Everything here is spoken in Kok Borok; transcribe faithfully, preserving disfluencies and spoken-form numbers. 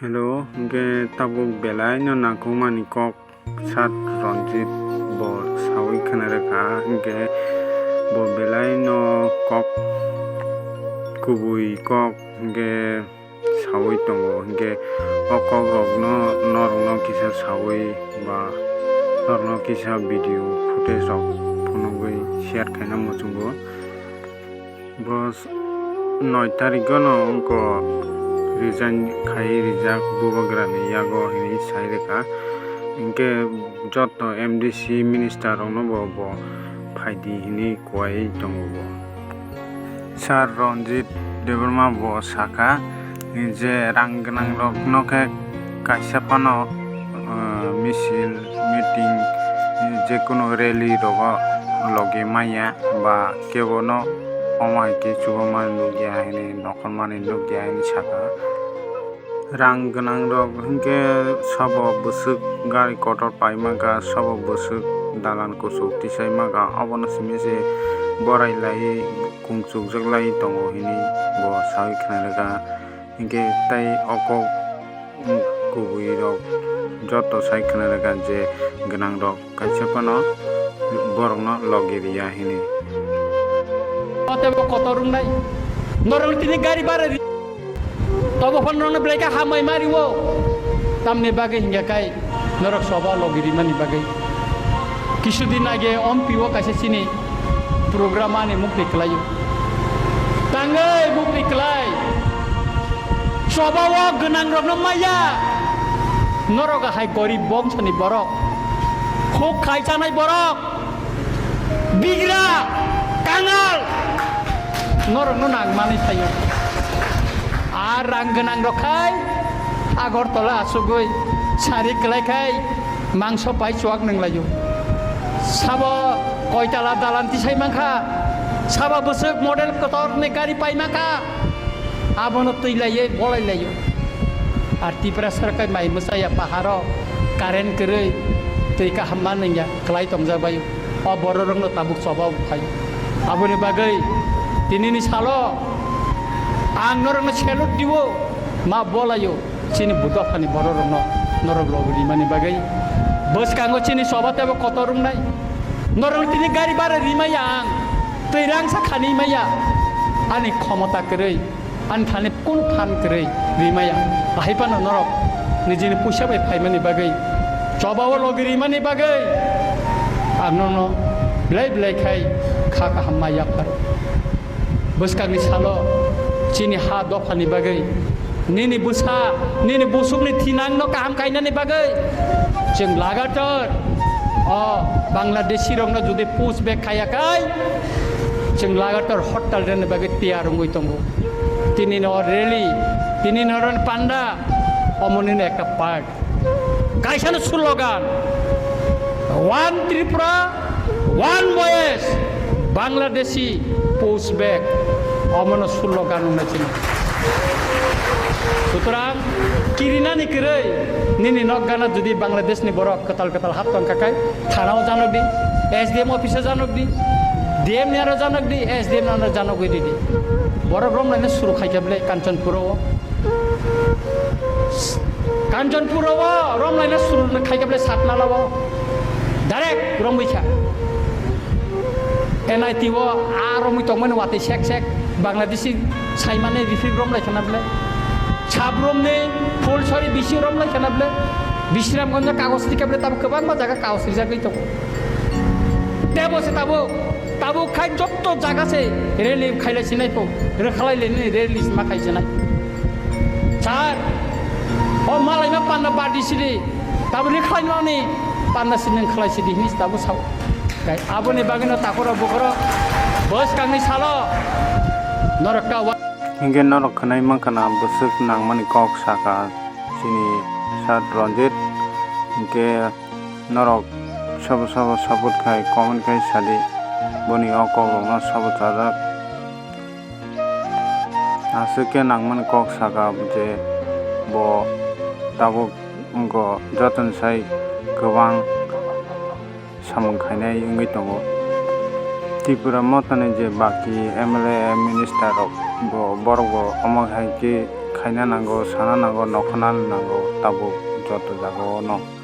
Hello, hwnkhe tabuk belai no nangkukmani kok Sir Ranjit bo sawi khwnarwkha, hwnkhe bo belai no kok kubui kok hwnkhe sawi tongo, hwnkhe o kok rok no norok no kisa sawi ba norok no kisa video footage rok phunugwi share khaina muchungo. Bo noi tarikgono wngkha resign khai rijak bubagrani yago hinwi sai rwkha. Hinkhe joto M D C minister rokno bo, bo phaidi hinwi kuwai tongo bo. Sir Ranjit Debbarma bo sakha je rang gwnang rokno khe kaisa phano, uh, misil, meeting, je kunu rally rogo logi manya ba kebono omo hai khe chubamani nukya hinwi, nokhormani nukya hinwi sakha. Rang gwnang rok hinkhe sabo bwswk gari kotor pai mankha, sabo bwswk dalan kuchuk tisai mankha, obono simi se borai lai kung chukjak lai tongo hinwi bo sawi khwnarwkha. Hinkhe tei o kok kubui rok joto sai khwnarwkha je gwnang rok kaisa phano borokno logi riya hinwi. Tei bo kotor wngnai. Norok tini gari bara ri-, tobo phano norokno belai khe hambai ma rio. Tamni bagwi hinkhe kai norok soba logi rimani bagwi. Kisudin age ompi o kaisa chini program ani mukti kwlaio. Tangwi mukti kwlai. Choba o gwnang rokno maya. Norok hai gorib bongso ni borok. Khuk khai chanai borok. Bigra, kangal. Norok no nang mani thaio. Ar rang gwnang rok khai Agartala asugwi sari kwlai khai. Mangso pai chuak nanglaio. Sabo koitala dalan tisai mankha, sabo bwswk model kotor ni gari pai mankha, abono twi laiwi bolai laio. Ar Tipra sarkar mai mwchaya paharo current kwrwi twi kaham ma nangya kwlai tongjak bai. O bororokno tabuk choba phai. Aboni bagwi tinini salo ang norokno salute diwo, ma bolaio. Chini buto phani bororokno norok logi rimani bagwi bwskango chini choba teibo kotor wngnai. Norokno tini gari bara rimaya ang, twi rangsa khani maya, ani khomota kwrwi, ani thani kunu phan kwrwi rimaya. Ahai phano norok nijini puisa bai phaimani bagwi, choba o logi rimani bagwi ang nono belai belai khai kha kaham ma yapharo. Bwskangni salo chini ha dophani bagwi, nini bwsa, nini busukni thinangno kaham khainani bagwi chwng lagatar o Bangladeshi rokno jodi push back khaiya khai, chwng lagatar hortal rwna bagwi tiyar wngwi tongo. Tini no rally, tini no panda, omonino ekta part. Kaisano slogan, "One Tripura, one voice, Bangladeshi push back." Omono slogan wngna chini. Sutrang, kirinani kwrwi, nini nok gana jodi Bangladeshni borok kwtal kwtal hap tongkha khai, thanao janok di, S D M office o janok di, D M ni aro janok di, S D M ni aro janok di di. Borok romlaino suru khaikha bwle Kanchanpur o. Kanchanpur o romlaino suru khaikha bwle Satnala o. Direct romwi kha. N I T o a romwi tongmani watwi sek sek Bangladeshi saimani refugee romlai khana bwle. Sabrom ni Phulsori bisi romlai khana bwle. Bisramganj o kagoj rikha bwle, tabuk kwbangma jaga kagoj rijagwi tongo. Tebo se tabuk, tabuk khai jotto jaga se rally khailai sinai pho, rwkhalai le nini rally sima khai sinai. Sir, o malaima panda badi sidi, tabuk rwkhalai nani panda sini khalai sidi hini tabuk sao. Kai aboni bagwino takoro bukoro bwskangni salo norok ta wa- Hinkhe norok khwnai mankha na bwswk nangmani kok saka chini Sir Ranjit, hinkhe norok sabo sabo support khai, comment khai sadi, boni o kokrokno sabo chajak. Aswk khe nangmani kok saka je bo tabuk wngkho, jotoni sai kwbang samung khainai wngwi tongo. Tripura motani je baki M L A, minister rok bo, borok bo omo hai khe saina nango, sana nango, nokhorna nango, tabuk joto jagao no.